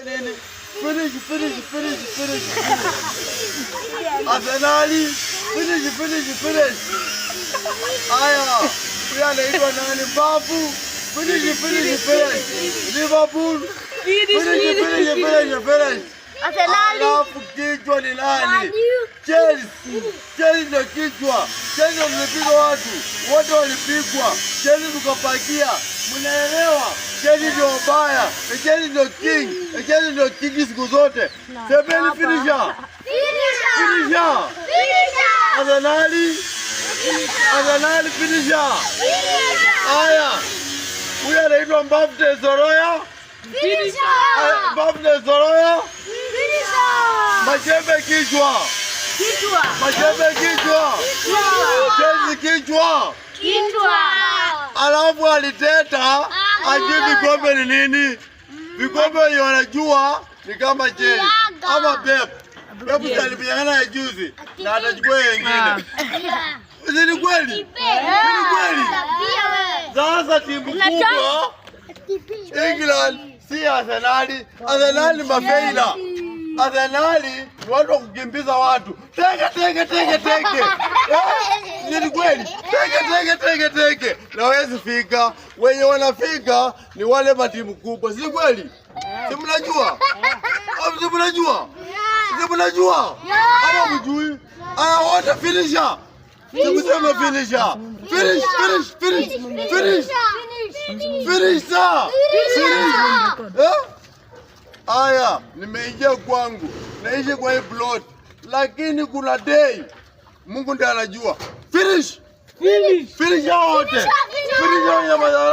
Nini? Finish, finish, finish, finish, finish. Arsenali, finish, finish, finish. Aya, huyu anaitwa nani? Mbavu. Finish, finish, finish. Liverpool. Finish, finish, finish, finish. Arsenali. Alafu kichwa ni nani? Chelsea. Chelsea ndio kichwa. Chelsea walipiga watu. Wote walipigwa. Chelsea tukapakia. Mnaelewa? Chelsea ndio mbaya. Chelsea ndio king. Chelsea ndio king siku zote. Semeni finisher. Finisher. Arsenali. Arsenali finisher. Aya. Huyu anaitwa Mbafte Soroya. Mbafte Soroya. Majembe kichwa. Kichwa. Majembe kichwa. Chelsea kichwa. Kichwa. Alafu aliteta ajui vikombe ni nini. Vikombe wenye wanajua ni kama Chelsea ama Pep. Pep si alipigana ya juzi na atachukua wengine. Si ni kweli? Si ni kweli? Sasa timu kubwa England si Arsenali. Arsenali mafailure. Arsenali ni watu wa kukimbiza watu. Teke teke teke teke. Eh? Ni kweli? Teke teke teke teke. Na hawezi fika. Wenye wanafika ni wale matimu kubwa. Si kweli? Si mnajua? Au si mnajua? Si mnajua? Ama mjui? Ah, wote finisher. Sikusema finisher. Finish, finish, finish. Finish. Finish, sir. Finish. Eh? Aya, nimeingia kwangu, naishi kwa hii plot, lakini kuna day Mungu ndiye anajua. Finish. Finish. Finish hao wote. Finish hao wenye madharau.